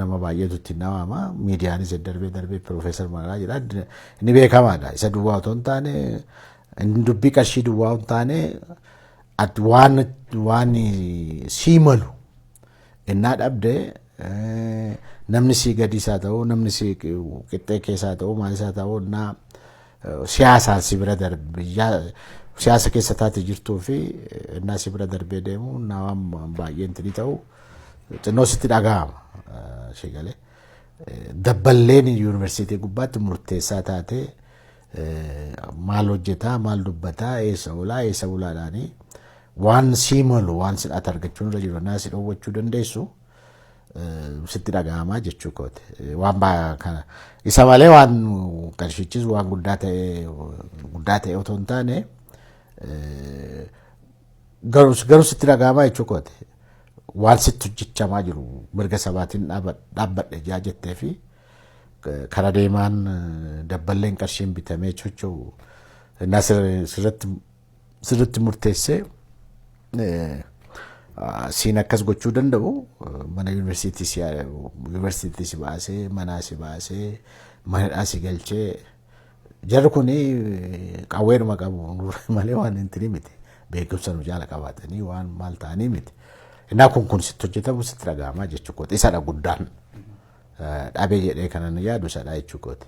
Nama baay'eetu ittiin dhawaama. Miidiyaanis darbee darbee Piroofeesar Mararaa jedha. Inni beekamaadha. Isa duwwaa otoo hin taane, inni dubbii qarshii duwwaa hin taane, ati waan sii malu innaa dhabde, namni sii gadiis haa ta'u, namni sii qixxee keessaa ta'u, maal isaa ta'u, innaa siyaasaan si bira darbe, siyaasa keessa taate jirtuu fi innaa si bira darbee deemu, innaa waan baay'een itti ta'u xinnoo sitti dhaga'ama. Si galee dabballeen yuunivarsiitii gubbaatti murteessaa taate maal hojjetaa, maal dubbataa, eessa oolaa, eessa bulaadhaanii, waan sii malu, waan sidhaata argachuun irra jiru innaa si dhoowwachuu dandeessu sitti dhaga'amaa jechuu kooti. Waan kana isa malee waan qarshichis waan guddaa ta'e otoo hin taane, garuu sitti dhaga'amaa jechuu kooti. Waan sitti hojjechamaa jiru, mirga sabaatiin dhaabbadhe jaa jettee fi kara deemaan dabballeen qarshiin bitamee socho'u innaa sirritti murteessee siin akkas gochuu danda'u, mana yuunivarsiitii si baasee, manaa si baasee, manadhaa si galchee, jarri kun qawweedhuma qabu malee waan hin tiri miti, beekumsa nu jaala qabaatanii waan maal ta'anii miti. Innaa kun sitti hojjetamu sitti dhaga'amaa jechuu kooti. Isadha guddaan dhabee jedhee kanan yaadu isadha jechuu kooti.